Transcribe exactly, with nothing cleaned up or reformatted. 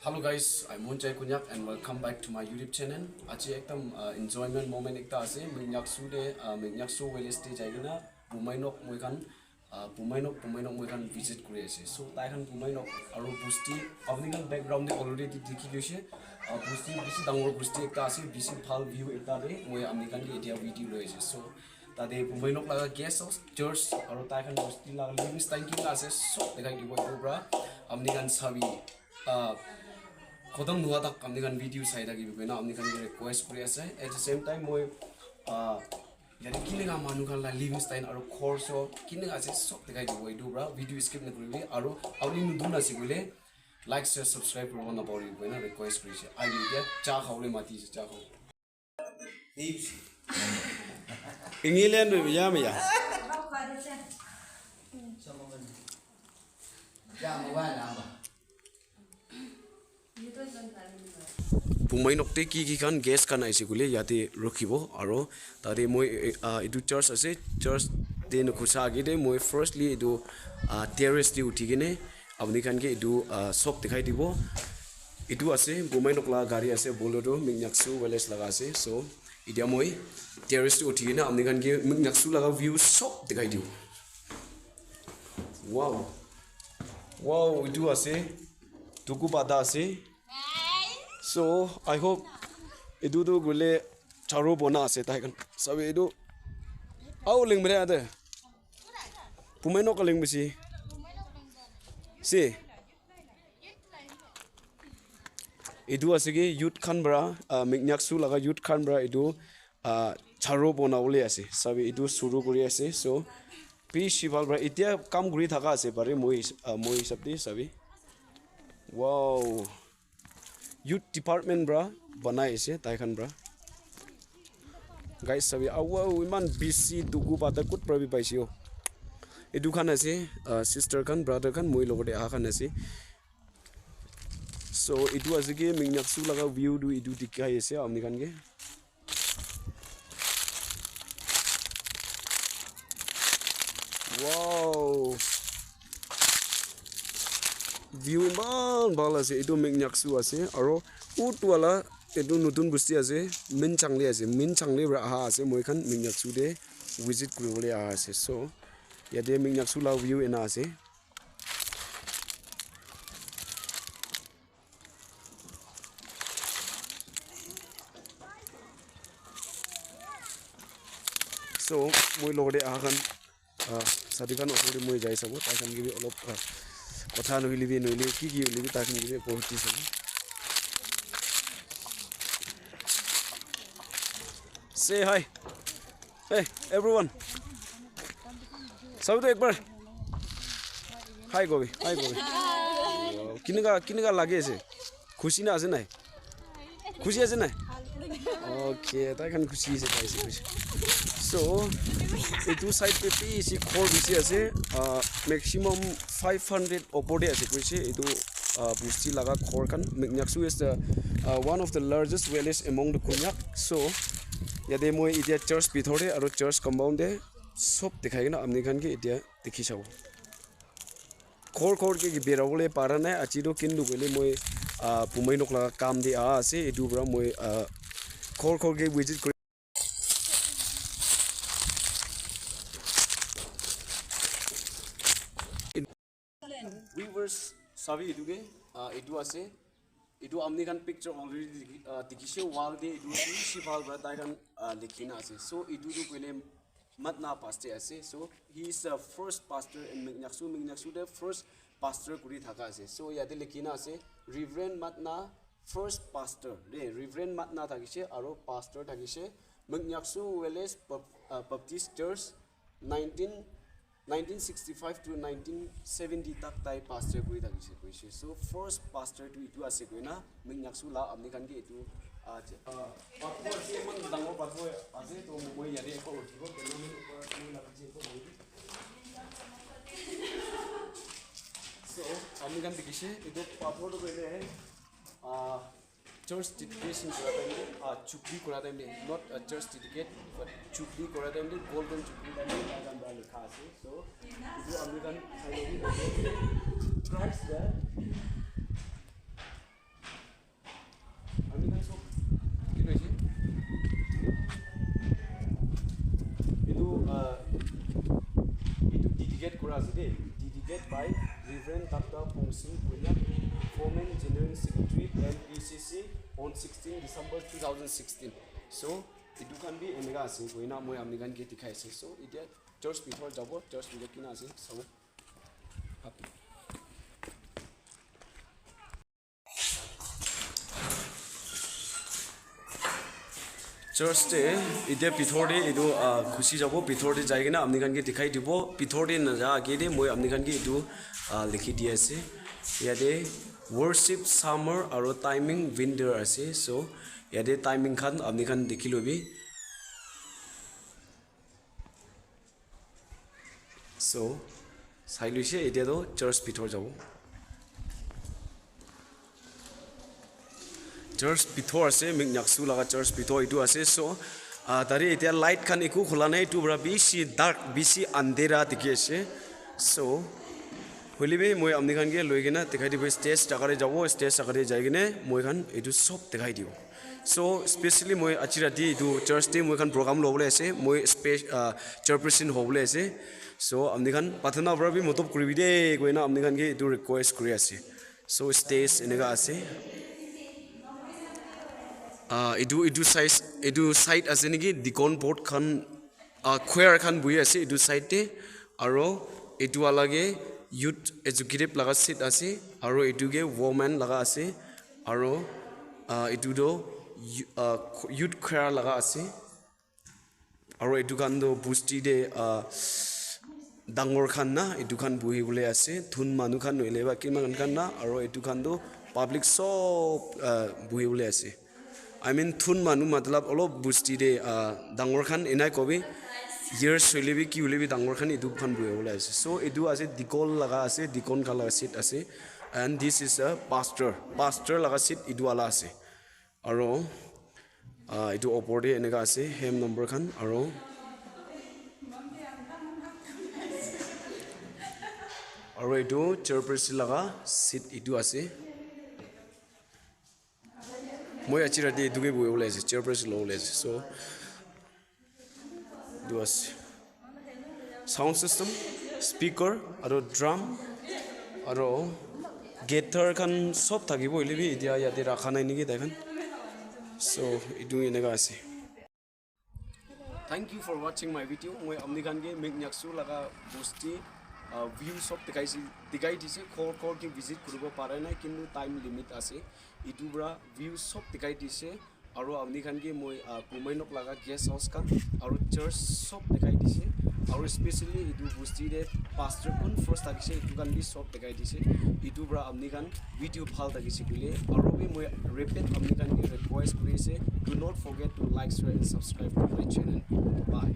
Hello guys, I'm Moon Jai Kunyak and welcome back to my YouTube channel. Aji ekdam uh, enjoyment moment ekta ase. Minyaksu de, uh, Minyaksu Village de jai kena Bumainok moi khan uh, Bumainok Bumainok moi khan visit kuri ase. So tai khan Bumainok aru Busti apni khan background de already dikhi loise. Uh, Busti bisi dangor Busti ekta ase, bisi bhal view ekta de moi apni khan ke etia video loi ase. So tate Bumainok laga guest house, church aru tai khan Busti laga living style kineka ase sob dekhai dibo etu pra apni khan sabi. Ah, khotom nohua tak apni khan video sai thakibi koina apni khan ke request kuri ase. At the same time moi ah, yate kineka manu khan la living style aru khor so kineka ase sob dekhai dibo etu pra video skip na kuribi aru apni nutun ase koile like share subscribe kuribo na pahoribi koina request kuri ase. Ahi etia cha khabole mati ase, cha khabo. England ya me ya. Bumainok te ki ki khan guest khan aise koile yate rukhibo aru tate moi ah, etu church ase, church te nukhusa age te moi firstly etu ah, terrace te uthi kene apni khan ke etu ah, sob dikhai dibo. Etu ase Bumainok la gari ase Bolero Minyaksu Village laga ase. So etia moi terrace te uthi kene apni khan ke Minyaksu laga view sob dikhai dibo. Wow, wow, etu ase Tuku Bata ase. So I hope etu tu gule charo bona ase tai khan. Sabi etu au ling mere ade. Bumainok ka ling bisi. Si. Etu ase ki youth khan para uh, Minyaksu laga youth khan para etu uh, charo bona bole ase. Sabi etu suru kuri ase. So bishi bhal para etia kam kuri thaka ase bare moi uh, moi hisab te sabi. Wow. Youth department para banai ase tai khan para. Guys sabi awa iman bisi Tuku Bata kut para bi paise yo. Etu khan ase uh, sister khan brother khan moi logote aha khan ase. So etu ase ki Minyaksu laga view tu etu dikhai ase apni khan ke. Wow. View iman bhal ase etu Minyaksu ase aro ut wala etu nutun busti ase Minchangli ase Minchangli para aha ase moi khan Minyaksu te visit kuribole aha ase so yate Minyaksu la view ena ase. So moi logote aha khan uh, sadi khan osor te moi jai sabo tai khan ke bi olop uh, kotha nohile bi nohile ki ki hoile bi tai khan ke bi ekko huti sabo. Say hi. Hey everyone. Sabi to ekbar. Hi Gobi. Hi Gobi. Kineka kineka lagi ase. Khushi na ase nai? Khushi ase nai? Okay, tai khan khushi ase tai ase khushi. So etu side te bishi ghor bishi ase. Uh, maximum five hundred opor te ase koise etu uh, busti laga ghor khan. Minyaksu is the uh, one of the largest village among the Konyak. So yate moi etia church bithor te aro church compound te sob dikhai kena apni khan ke etia dikhi sabo. Ghor ghor ke bera bole para nai aji toh kintu koile moi ah, Bumeinok laga kam te aha ase etu para moi ah, ghor ghor ke visit kuri. Viewers sabi etu ke ah, etu ase etu apni khan picture already dikhi- ah, dikhi se wall te etu bishi bhal para tai khan ah, likhi na ase so etu tu koile Matna pastor ase. So he is the first pastor in Minyaksu. Minyaksu the first pastor kuri thaka ase. So yate likhi na ase Reverend Matna first pastor. De Reverend Matna thakise aro pastor thakise. Minyaksu Wales Bap- uh, Baptist Church nineteen nineteen sixty-five to nineteen seventy tak tai pastor kuri thakise koise. So first pastor tu itu ase koina Minyaksu la apni khan ke itu ah, je- ah, pathor ase, eman dangor pathor ase, to moi yate ekor uthibo, kena moi upor moi la piche ekor boi. So, apni khan dikhi se, itu pathor to koile, ah, church dedication kura time te, ah, jubilee kura time te, not a church dedicate, but jubilee kura time te, golden jubilee time te, tai khan para likha ase. So, itu apni khan sai lobi, Christ the Today, dedicated by Reverend Doctor Pungsing Punyak, former General Secretary, N P C C, on sixteen December two thousand sixteen. So, etu khan bi eneka ase koina moi apni khan ke dikhai ase. So, etia church bithor jabo, church bithor kina ase, sabo. Church te etia bithor te etu, ah, khushi jabo, bithor te jai kena apni khan ke dikhai dibo. Bithor te naja age te moi apni khan ke etu, ah, likhi di ase. Yate worship summer aro timing winter ase. So yate timing khan apni khan dikhi lobi. So, sai luise, etia toh church bithor jabo. Church bithor ase, Minyaksu laga church bithor etu ase. So, ah, tate etia light khan eku khula nai, etu para bishi dark, bishi andhera dikhi ase. So, hoile bi moi apni khan ke loi kena dikhai dibo, stage jaga te jabo, stage jaga te jai kene moi khan etu sob dikhai dibo. So specially moi aji rati etu church te moi khan program lobole ase, moi spe- ah, chairperson hobole ase. So apni khan prathana para bi motob kuribi de koina apni khan ke etu request kuri ase. So stage eneka ase. Ah, etu, etu size, etu side ase niki, deacon board khan, ah, choir khan buhi ase etu side te, aro etu wala ke youth executive laga seat ase, aro etu ke woman laga ase, aro, ah, etu toh you- ah, youth choir laga ase, aro etu khan toh bosti te, ah, dangor khan na etu khan buhi bole ase, thun manu khan nohoile ba kiman khan na, aro etu khan toh public sob, ah, buhi bole ase. I mean, thun manu matlab olop bosti te, ah, dangor khan enai kobi, years hoile bi ki hoile bi dangor khan etu khan buhi bole ase. So etu ase deacon laga ase, deacon khan laga seat ase, and this is a pastor, pastor laga seat etu wala ase. Aro, ah, etu opor te eneka ase, hem number khan, aro, aro etu chairperson laga seat etu ase. Moi aji rati etu ke buhi bole ase, chairperson lobole ase. So, etu ase. Sound system, speaker, aro drum, aro guitar khan sob thakibo, hoile bi etia yate rakha nai niki tai khan. So, etu eneka ase. Thank you for watching my video. Moi apni khan ke Minyaksu laga bosti, ah, view sob dikhai si- dikhai dise. Khor khor ke visit kuribo pare nai, kintu time limit ase. Etu para view sob dikhai dise. Aro apni khan ke moi, ah, Kumainok laga guest house khan aro church sob dikhai dise. Aro specially etu bosti te pastor kun first thakise, etu khan bi sob dikhai dise. Etu para apni khan video bhal thakise koile, aro bi moi repeat apni khan ke request kuri ase, do not forget to like, share and subscribe to my channel. Bye.